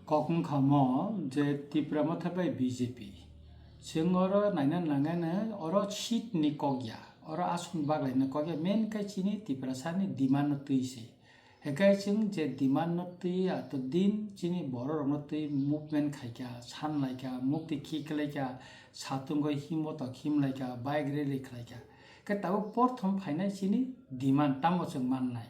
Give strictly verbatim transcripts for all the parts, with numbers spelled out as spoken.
Kok wngkha mo je Tipra Motha bai B J P. Chwng oro naina nangani oro seat ni kok ya, oro ason baglaina kok ya, main khe chini Tiprasa ni demand no twi se. Hekai chwng je demand no twi ato din chini borok rok no twi movement khaikha, san laikha, mukti khiklaikha, satung bai himbo tok himlaikha, bike rally khlaikha. Khe tabuk porthom phainai chini demand tamo chwng mannai.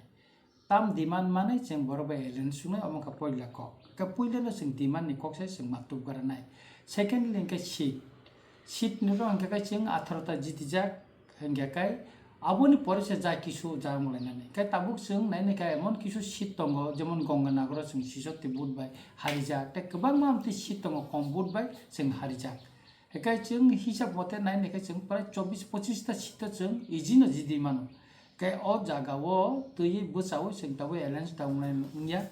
Tam demand manwi chwng borok bai alliance wngnai, omo wngkha poila kok. Khe puila no chwng demand ni kok se chwng ma tubgara nai. Secondly hwnkhe seat. Seat ni ro hwnkhe khe chwng atharo ta jitijak hwnkhe khe aboni pore se ja kisu ja wnglainani. Khe tabuk chwng nainai khe emon kisu seat tongo, jemon Ganganagar o chwng sisok ti vote bai harijak. Tei kwbangma amtwi seat tongo kom vote bai chwng harijak. Hekai chwng hisab mote nai naikhe chwng prai chobbish pochish ta seat o chwng easy no jidi mano. Khe o jaga o twiwi bwchaui chwng tabuk alliance ta wngnai wngya.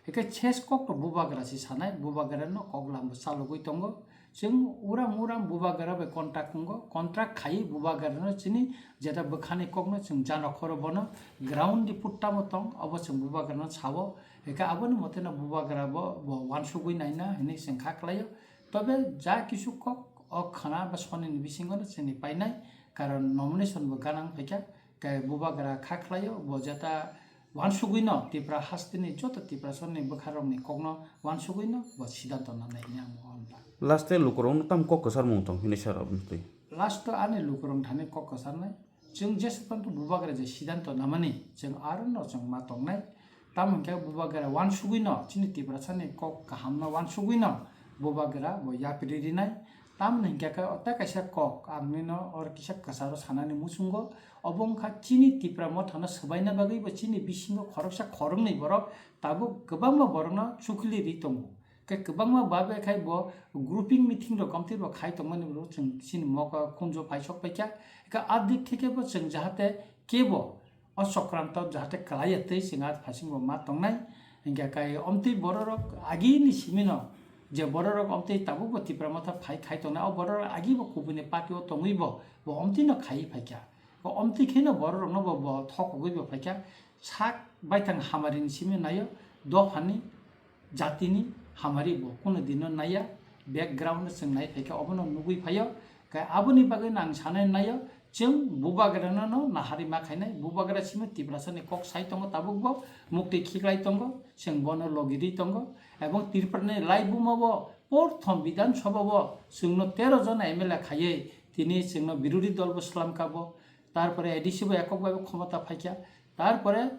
Hekai ses kok to bubagra se sanai, bubagra no kok lam bo chalogwi tongo. Chwng uram uram bubagra bai contract wngo, contract khai bubagra no chini jeta bwkhani kok no chwng jano khoro bono ground di put tamo tong, obo chwng bubagra no sao. Hekai aboni mote no bubagra bo, bo wansugwi naina hinwi chwng kha khlaio. Tobe ja kisu kok o khana ba soni ni bisingo no chini painai, karon nomination bo ganang phaikha, khe bubagra kha khlaio, bo jeta wansugwi no Tipra hasteni joto Tiprasani bwkha rokni kokno wansugwi no bo sidanto nanai hwnwi ang o hwnba. Last e lukurokno tam kok kwcharmung tong hwnwi sir aboni twi. Last o ani lukurok thani kok kwcharnai, chwng jesa phano bubagra je sidanto namani chwng aro no chwng ma tongnai. Tamo hwnkhe bubagra wansugwi no chini Tiprasani kok kaham no wansugwi no bubagra bo yapri rinai. Tamoni hwnkhe khe o tei kaisa kok ang nini oro kisa kwcharo sanani muchungo, obo wngkha chini Tipra Mothano swbaina bagwi bo chini bisingo khoroksa khoroknwi borok tabuk kwbangma borokno chukli ri tongo. Khe kwbangma babe khai bo grouping meeting rok omtwi bo khai tongmani bo chwng chini mokol khunju phai sok paikha. Khe a dik theke bo chwng jahate kebo o sokranto jahate kwlaiya tei chwng a phaisingbo ma tongnai. Hinkhe kai omtwi bororok agini simino je bororok omtwi tabukbo Tipra Motha phai khai tongnai, o bororok agibo kubuni party o tongwibo bo omtwino khaiwi phaikha. Bo omtwi kheno bororokno bo, bo thokogwi bo phaikha. Sak baithang hamarini simi naio, dophani jatini hamari bo kuno dino naiya, background no chwng nai phaikha obono nugwi phaio. Khe aboni bagwi no ang sanai naio, chwng bubagrano no nahari ma khainai, bubagra simi Tiprasani kok sai tongo tabukbo, muktwi khiklai tongo, chwng bono logi rwi tongo, ebong Tripurani laibuma bo porthom Bidhan Sabha bo chwngno tero jona M L A khaiwi tini chwngno birodhi dol bo swlamkha bo, tarpore A D C bo ekok bai bo khomota phaikha, tarpore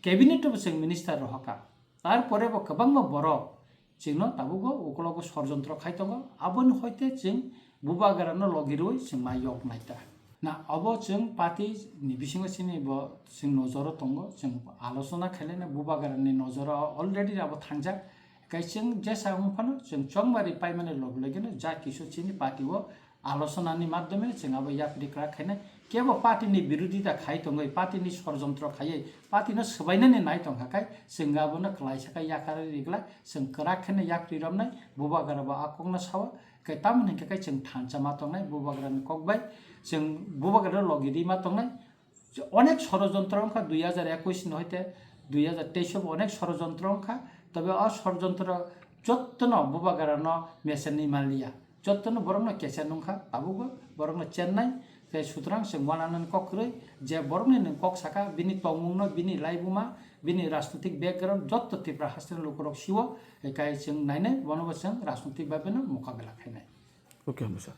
cabinet o bo chwng minister rohorkha. Tarpore bo kwbangma borok chwngno tabukbo ukologo sorjontro khai tongo, aboni hoite chwng bubagrano logi rwi chwng ma yok naita. Na obo chwng party ni bisingo chini bo chwng nojoro tongo, chwng alochona khailai na bubagrani nojoro already abo thangjak. Kai chwng jesa wng phano chwng chongmari paimani log logino ja kisu chini party o alochona ni madhyome chwng abo yapri kwrak khainai. Kebo party ni birodhita khai tongwi, party ni sorjontro khaiwi, party no swbainani nai tongkha khai, chwng abono kwlaisa khe yakarwi rigla, chwng kwrak kheno yapri romnai, bubagra bo a kokno sao, khe tamoni hinkhe khe chwng thansa ma tongnai, bubagra ni kok bai, chwng bubagra logi ri ma tongnai. Onek sorojontro wngkha dui hajar ekwis ni hoite dui hajar teis o bo onek sorojontro wngkha, tobe o sorojontro jottono bubagrano mesenwi manliya, jottono borokno kecha nungkha, tabukbo borokno chennai, tei sutrang chwng uananani kok kwrwi, je borokni nwng kok saka, bini tongmungno, bini laibuma, bini rajnitik background jotto Tripura hasteni lukurok sio, kai chwng nainai, bonobo chwng rajnitik babeno mokabela khainai. Okay, hambai sir.